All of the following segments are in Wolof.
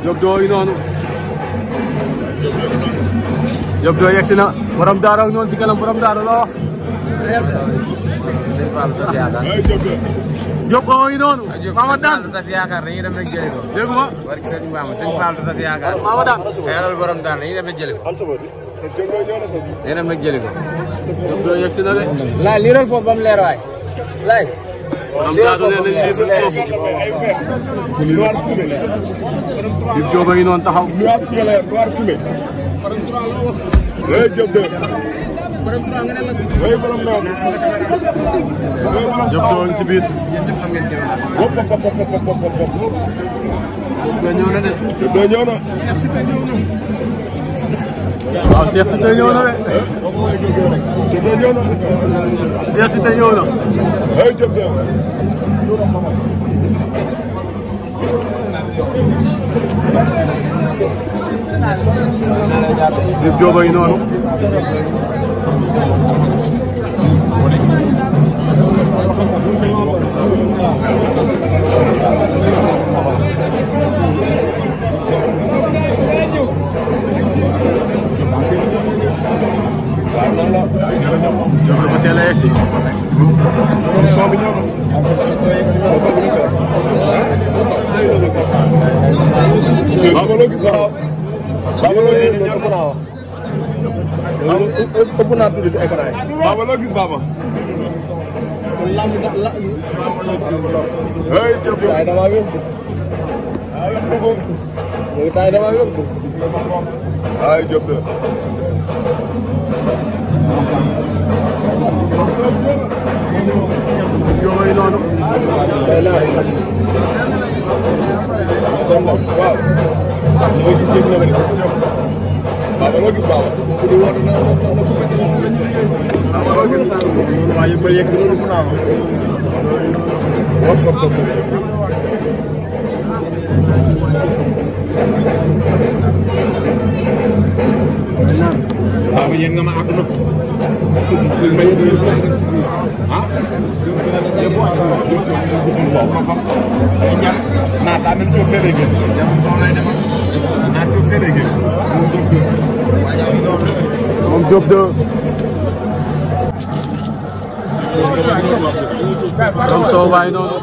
Diop doo yi noonu Diop doo yegsi na borom daara noonu si kanam borom daara loo Diop doo yi noonu Mama Daan tas yaakaar dañuy dem rek jëli ko dégg nga barki sëñ Bamba sëñ Fall tas yaakaar Mama Daan xeeral borom daan dañuy dem rek jëli ko dañuy dem rek jëli ko Diop doo yegsi na de laay liiral foofu ba mu leer waay laay borom daara nee nañ lii foofu Diop a ngi noonu taxaw Diop doo ngi si biir ñëw na de waaw Cheikh Cité ñëw na de Cheikh Cité ñëw na Diop Diop a ngi noonu Diop dafa teel a yegsi Baba loo gis Baba loo gis ëpp naa tudd si écran yi Baba loo gis Baba hey Diop tay dama yóbbu tay dama yóbbu ay Diop de Diop a ngi noonu waaw mooy si jéem na ma Baba loo gis Baba ku di woote na Baba loo gis waa yu bëri yegg si loolu naa Baba yéen nga ma àdduna ah naa daa mel ni fere ngeen naa ko fere ngeen moom Diop de moom soo waay noonu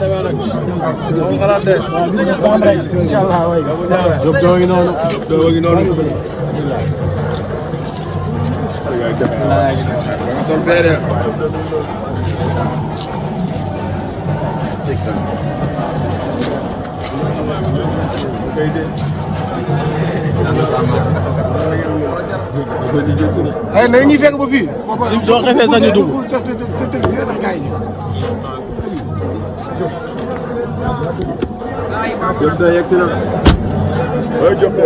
Diop de ngi noonu ay na ñuy fekk ba fii doo xefee sax ñu dugg Diop de yegsi na ay Diop de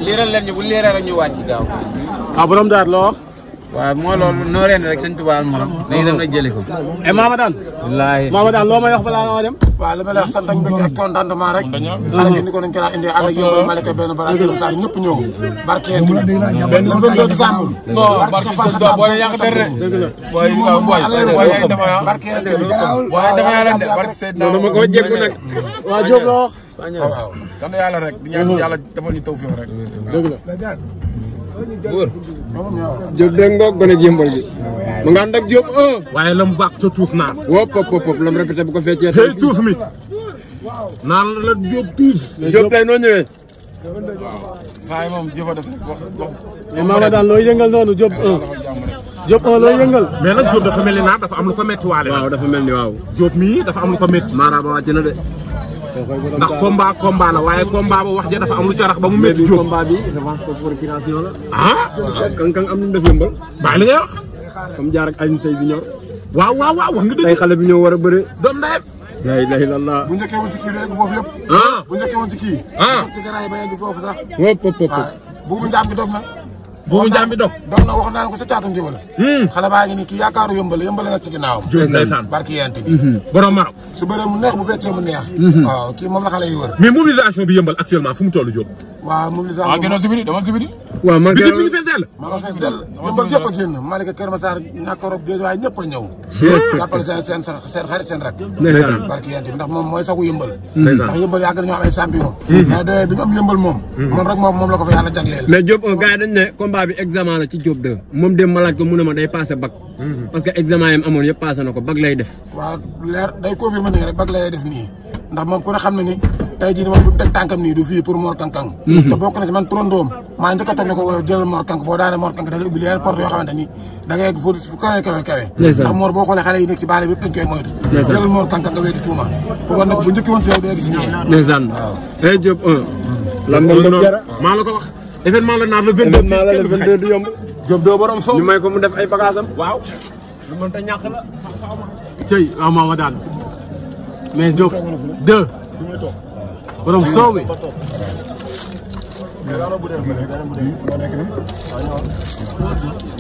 liiral leen ñu bu leeral rek ñu wàcc gaaw ah borom daar loo wax waaw moo loolu noo reen rek sëñ Tuubaa morom dañuy dem rek jëli ko e Mama Daan wallaahi Mama Daan loo may wax balaa nga dem waaw li ma lay wax sant ak mbégte ak contentement rek xale gi ni ko dañ ko daan indi ànd ak yóbbu Malika benn bara Sarr ñëpp ñëw barkeel bi benn 22 décembre booy yàq der de booy barkeel bi booy dafa yàlla de barke Seydina dama ko jéggu nag waa Diop la wax waaw sant yàlla rek di ñaan yàlla defal ñu tawfiix rek dëgg la buur Diop de ngoog gone jémbal gi mu nga ànd ak Diop waaye la mu bàq ca tuuf naan. wop pop lam répété bu ko feccee hey tuuf mi naan la Diop tuuf. Diop tey noo ñëwee saa yi moom jëfa des wax mais Mama Daan looy yëngal noonu Diop Diop looy yëngal mais nag Diop dafa mel ni naan dafa am lu ko métti waale. waaw dafa mel ni waaw Diop mii dafa am lu ko métti. Mara ba wàcc na de ndax combat la waaye combat ba wax ja dafa am lu ca rax ba mu métti Diop. combat bi revanche pour procuration la ah. kan am nañu def yëmbal bàyyi li ngay wax. comme jaar ak Alioune Seye Junior waaw wax nga dëgg. tey xale bi ñëw war a bëre doom ndeyam. la ilaha illallah bu njëkkee woon ci kii yegg foofu yëpp ah bu njëkkee woon ci kii ah ci garaay ba yegg foofu sax wop pop waaw bu mu njaam gi dog na bu jaam bi dog na wax naan ko sa taatu njëwal xale baa ngi nii kii yaakaaru yëmbal nag ci ginnaawam ndeysaan barki yent bi borom Maroc su bëree mu neex bu fekkee mu neex waaw kii moom la xale yi wër mais mobilisation bi yëmbal actuellement fu mu toll Diop waaw mobilisation gënal sibiri demal sibiri waaw man bi ngi fees dell maa ngi fees dell yëmbal ñëpp a génn Malika Kër Massar ñàkk rob géej waaye ñëpp a ñëw jàppale seen xarit seen rek barki yent bi ndax moom mooy sagu yëmbal ndax yëmbal yàgg na ñoo am ay champion mais doye bi ñu am yëmbal moom rek moom la ko fa yàlla jagleel mais Diop gars yi dañ ne combat bi examen la ci Diop 2 moom dem ma laaj ko mu ne ma day passé bac parce que examen yam amoon yëpp passé na ko bac lay def waaw leer day confirmer nii rek bac lay def nii ndax moom ku ne xam na ni tey jii moom bu mu teg tànkam nii du fii pour Mor Kankang te bokk na si man turandoom maa njëkk a toog ne ko jëlal Mor Kankang boo daane Mor Kankang da lay ubbi yeneen porte yoo xamante ni da ngay fu kawe ndax Mor boo xoolee xale yi nekk ci baale bi yëpp dañ koy moytu jëlal Mor Kankang nga wéeti tuuma pour wan nag bu njëkki woon si yow doo gis ñee ndeysaan waaw Diop 1 lan moom maa la ko wax événement la naar le 22 du yomb Diop 2 borom soow ñu may ko mu def ay bagaasam waaw lu mën ta ñàkk la cëy waaw maa daan mais Diop 2 borom soow bi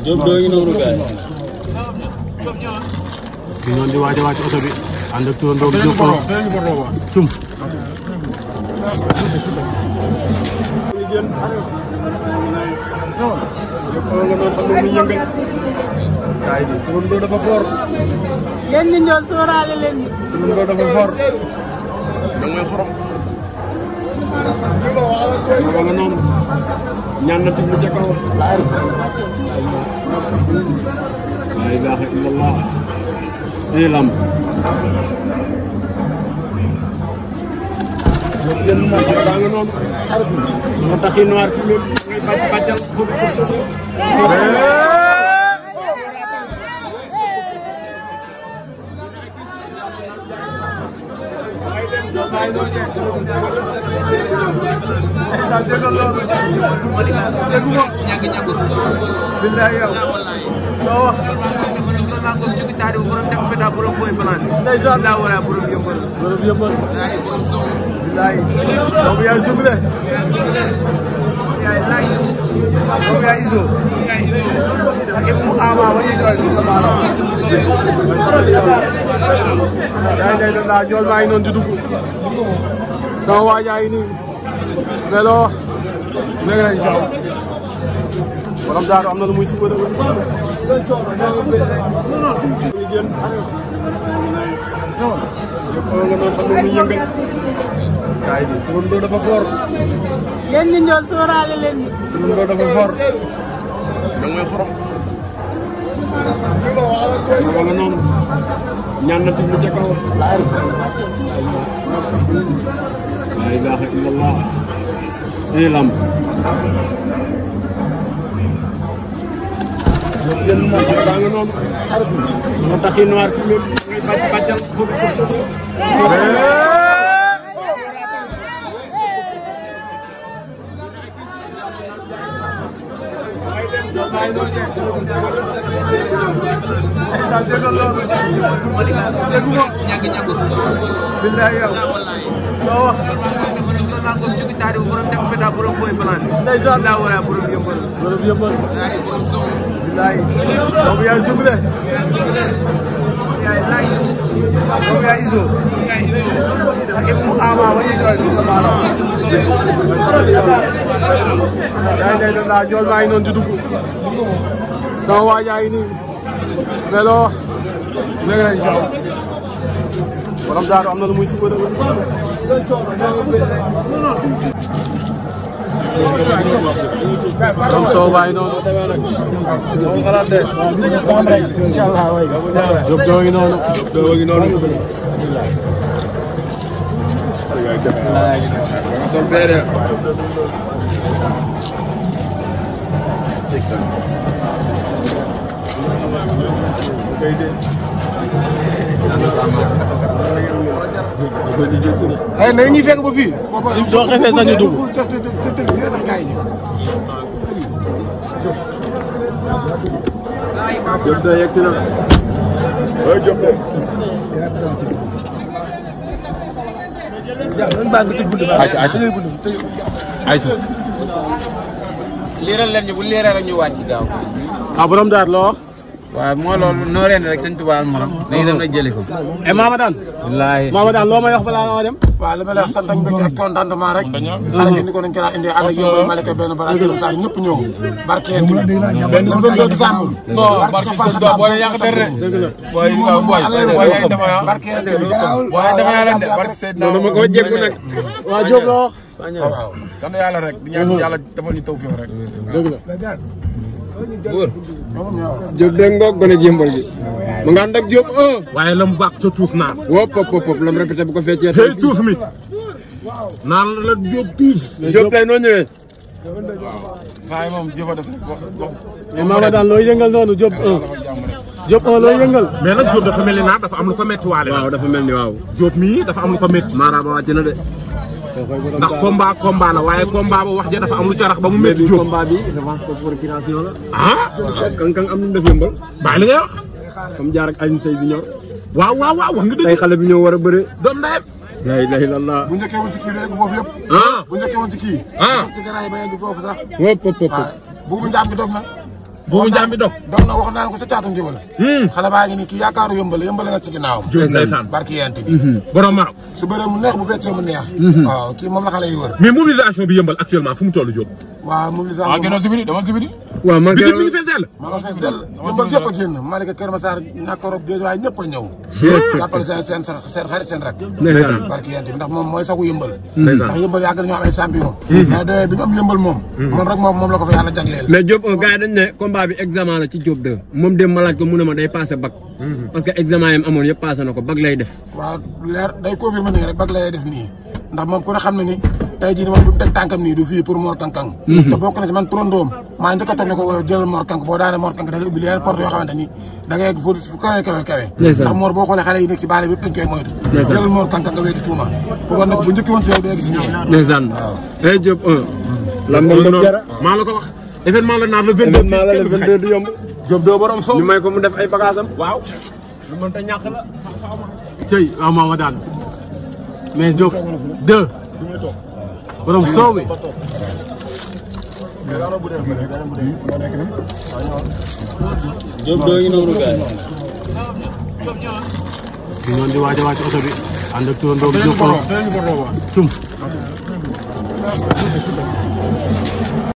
Diop 2 ngi noonu gaay di ñoon di waaj a wàcc oto bi ànd ak turandoom Diop cum turandoo dafa fort yéen ñi ñool sóoraale leen ni turandoo dafa fort da ngay xorom wala noonu ñaan na tiflu ca kaw la ilaha illallah ay lamb baa nga noonu moo tax i noir fi loolu ngay bàccal billahi yow loo wax naa ko ci taari borom tak beda borom boy plan billahi wala borom yëmbal billahi borom son billahi do ya zugle ya lay do ya izo ak mu ama wa ni do sama day da jol bay non di dugg do waajay ni velo nega inshallah borom daaru am na lu muy si bëre turandoo dafa fort yéen ñi ñool sóoraale leen ni turandoo dafa fort da ngay xorom wala noonu ñaan na tiflu ca kaw la ilaha illallah ay lamb baa nga noonu moo tax i noir fi loolu ngay bàccal billahi yow loo wax naa ko ci taari borom tak beda borom boy plan billahi wala borom yëmbal billahi borom son billahi do ya zugle ya lay do ya izo ak mu ama wa ni do sama day da jol bay non di dugg do waajay ni velo nega inshallah borom daaru am na lu muy si bëre borom soow baay noonu Diop 2 ngi noonu ay na ñuy fekk ba fii doo xefee sax ñu dugg Diop 2 yegg si na Diop ayca liiral leen ñu bu liiree rek ñu wàcc gaaw. ah borom daal loo wax. waaw moo loolu noo leen rek sëñ Tuubaa morom dañuy dem nag jëli ko. et Mamadane. wallaahi Mamadane loo may wax balaa nga dem. waaw li ma lay wax sant ak mbégte ak contentement rek. xale gi ni ko dañ ko daan indi ànd ak yëmbal Malika benn bara ak ñëpp ñëw. barkeel bi benn 22 décembre. barke sa fan xataa booy yàq der de. booy barkeel bi booy dafa yàlla de barke Seydina dama ko jéggu nag. waa Diop loo wax. waaw sant yàlla rek di ñaan yàlla defal ñu tawfiix rek. dëgg la. Diop dégg nga gone jëmbal gi. mu nga ànd ak Diop waaye la mu baax ca tuus naan. wop pop la mu répété bu ko feccee. hey tuus mi. naan la Diop tuus. Diop tey noo ñëwee. saa yi moom jëfa des rek wax. mais Mamadane looy yëngal noonu Diop 1. Diop 1 looy yëngal. mais nag Diop dafa mel ni dafa am lu ko métti waale. waaw dafa mel ni waaw. Diop mii dafa am lu ko métti. Mara ba wàcc na de. ndax combat la waaye combat ba wax ja dafa am lu ca rax ba mu métti Diop. combat bi revanche pour procuration la. ah. kan am nañu def yëmbal. bàyyi li ngay wax. comme jaar ak Alioune Seye Junior. waaw wax nga dëgg. tey xale bi ñëw war a bëre. doom ndeyam. la ilaha illallah. bu njëkkee woon ci kii day egg foofu yëpp. bu njëkkee woon ci kii. ci garaay ba egg foofu sax. wop buubu njaam bi dog na. buubu njaam bi dog. dog na wax naa ko sa taatu njëwal. xale baa ngi nii kii yaakaaru yëmbal na ci ginnaawam. ndeysaan barki yent bi. borom Maroc. su bëree mu neex bu fekkee mu neex. waaw kii moom la xale yi wër. mais mobilisation bi yëmbal actuellement fu mu toll Diop. waaw mobilisation waaw gënoo sibiri demal sibiri. waaw man bi ngi fees dell. maa ngi fees dell yëmbal yëpp a génn Malika Kër Massar Ñàkkorop Géej waaye ñëpp a ñëw. jàppale seen xarit seen rek. ndeysaan barki yent bi ndax moom mooy sagu yëmbal. ndeysaan ndax yëmbal yàgg nañoo am ay champion. mais doyee bi ñu am yëmbal moom. moom rek moom la ko fa yàlla jagleel. mais Diop gars yi dañ ne combat bi examen la ci Diop 2 moom dem ma laaj ko mu ne ma day passé bac. parce que examen yi amoon yëpp passé na ko bac lay def. waaw leer day confirmer nii rek bac lay def nii ndax moom ku ne xam na ni tey jii moom bu mu teg tànkam nii du fii pour Mor Kankang. te bokk na si man turandoom maa njëkk a toog ne ko jëlal Mor Kankang boo daanee Mor Kankang da lay ubbi yeneen porte yoo xamante ni da ngay fu kawe. ndax Mor boo xoolee xale yi nekk ci baale bi yëpp dañ koy moytu. jëlal Mor Kankang nga wéeti tuuma pour wan nag bu njëkk woon si yow day gis ñëwee. ndeysaan waaw. hey Diop 1. lan moom Diop jara maa la ko wax. événement la naan le 22. événement la le 22 du yomb. Diop 2 borom soow. ñu may ko mu def ay bagaasam. waaw. lu mënta ñàkk la. cëy waaw Mamadane mais Diop 2 borom soow bi. Diop 2 ngi noonu gars yi. ñu doon di waaj a wàcc oto bi ànd ak turandoo bi Diop 1 cum.